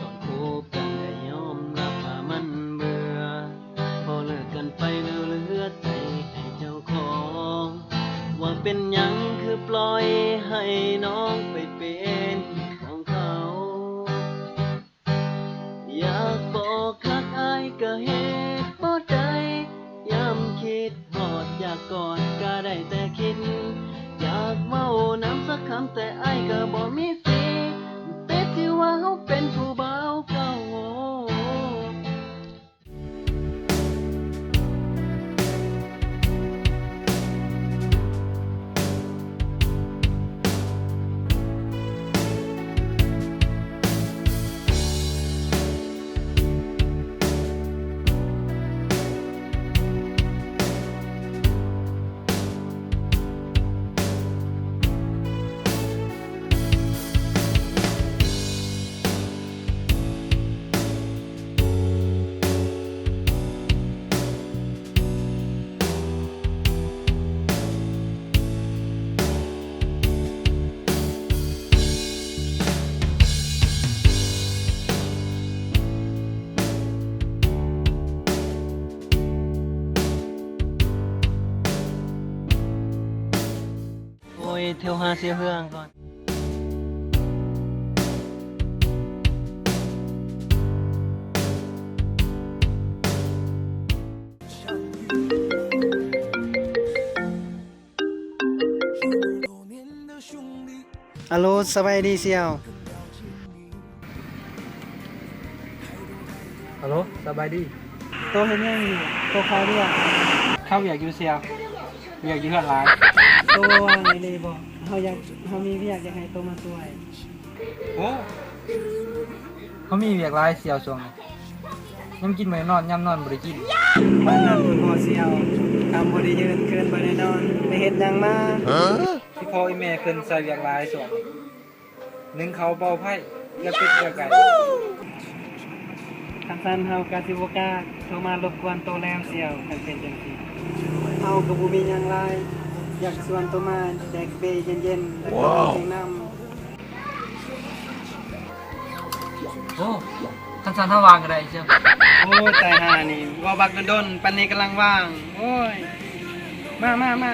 ຕອນຄົບກັນກໍຍອມຮັບວ່າມັນເບື່ອ, ພໍເລີກກັນໄປແລ້ວເຫຼືອໃຈໃຫ້ເຈົ້າຂອງ. ວ່າເປັນຫຍັງຄືປ່ອຍໃຫ້ນ້ອງໄປເປັນຂອງເຂົາ? ຢາກບອກຮັກອ້າຍກໍເຮັດບໍ່ໄດ້, ຍາມຄິດຮອດຢາກກອດກໍໄດ້ແຕ່ຄິດ, ຢາກເວົ້ານຳສັກຄຳແຕ່ອ້າຍກໍບໍ່ມີສິດ, ຕິດທີ່ວ່າເຮົາເປັນຜູ້ບ່າວເກົ່າ. ໂອ້ຍ ໂທຫາສ່ຽວເຮືອງກ່ອນ. ອາໂຫຼ ສະບາຍດີສ່ຽວ. ອາໂຫຼ ສະບາຍດີ. ໂຕເຮັດຫຍັງຢູ່? ໂຕເຂົ້າວຽກ? ເຂົ້າວຽກຢູ່ສ່ຽວ. ວຽກຢູ່ເຮືອນຫຼາຍ. ໂຕວ່າງອີ່ຫຼີບໍ່? ເຮົາຢາກ ເຮົາມີວຽກຢາກໃຫ້ໂຕມາຊ່ວຍ. ໂອ້ ເຮົາມີວຽກຫຼາຍສ່ຽວຊ່ວງນີ້. ຍາມກິນບໍ່ໄດ້ນອນ, ຍາມນອນບໍ່ໄດ້ກິນ. ປານນັ້ນພຸ້ນບໍ່ສ່ຽວ? ກຳບໍ່ໄດ້ຢືນ, ຄືນບໍ່ໄດ້ນອນ, ໄປເຮັດຫຍັງມາ? ອີ່ພໍ່ອີ່ແມ່ເພິ່ນໃສ່ວຽກຫຼາຍຊ່ວງນີ້. ໜຶ້ງເຂົ້າເປົ່າໄຟ ເກືອເປັດເກືອໄກ່. ຄັນຊັ້ນເຮົາກະຊິບໍ່ກ້າໂທມາລົບກວນໂຕແລ້ວສ່ຽວ, ຄັນເປັນຈັ່ງຊີ້. ເຮົາກະບໍ່ມີຫຍັງຫຼາຍ, ຢາກຊວນໂຕມາແດກເບເຢັນໆ ແລ້ວກະຮ້ອງເພງນຳ. ໂອ້ ຄັນຊັ້ນເຮົາວ່າງກະໄດ້ສ່ຽວ. ໂອ້ຍ ຕາຍຫ່ານີ້ ເວົ້າບັກດົນໆ ປານນີ້ກຳລັງວ່າງ. ໂອ້ຍ ມາ ມາ ມາ.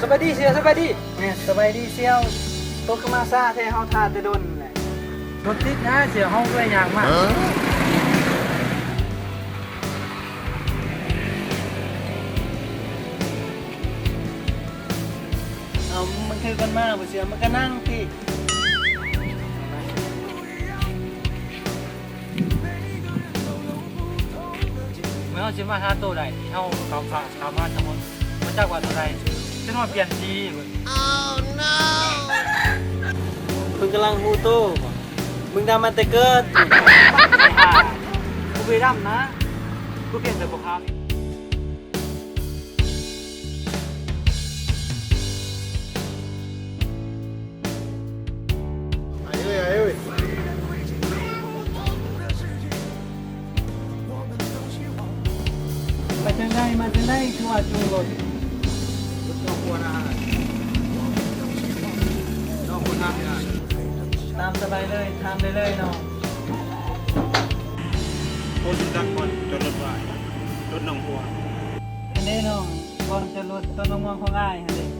ສະບາຍດີສ່ຽວ ສະບາຍດີ. ແມ່ນ ສະບາຍດີສ່ຽວ. ໂຕຄືມາຊ້າແທ້ ເຮົາຖ້າແຕ່ດົນແຫຼະ. ລົດຕິດນະສ່ຽວ ເຮົາກະເລີຍຍ່າງມາ. ເອົາ ມັນຄືກັນມາບໍ່ສ່ຽວ ມັນກະນັ່ງຕິ. ເມື່ອເຮົາຊິມາຫາໂຕໄດ້ ເຮົາຕ້ອງຂ້າມຜ່ານທຳມະຊົນ ບໍ່ຈັກວ່າເທົ່າໃດ ຈົນວ່າປ່ຽນສີເບິດ. ເພິ່ນກຳລັງຮູ້ໂຕບໍ່? ມຶງດຳມາແຕ່ເກີດ. ບໍ່ໄດ້ດຳນະ ກູພຽງແຕ່ບໍ່ຂາວ. ອ້າຍເອີຍ ອ້າຍເອີຍ ມາຈັ່ງໃດ ມາຈັ່ງໃດ ຄືວ່າຈູງລົດ? ລົດນ້ອງຫົວໜ້າ ນ້ອງຫົວໜ້າ. ຕາມສະບາຍເລີຍ ຖາມໄດ້ເລີຍນ້ອງ. ໂອ້ ຮູ້ຈັກບ່ອນຈອດລົດວ່າ ລົດນ້ອງຫົວ. ຄັນ ເດ້ນ້ອງ ບ່ອນຈອດລົດຕົ້ນມະມ່ວງຂອງອ້າຍຫັ້ນເດ້.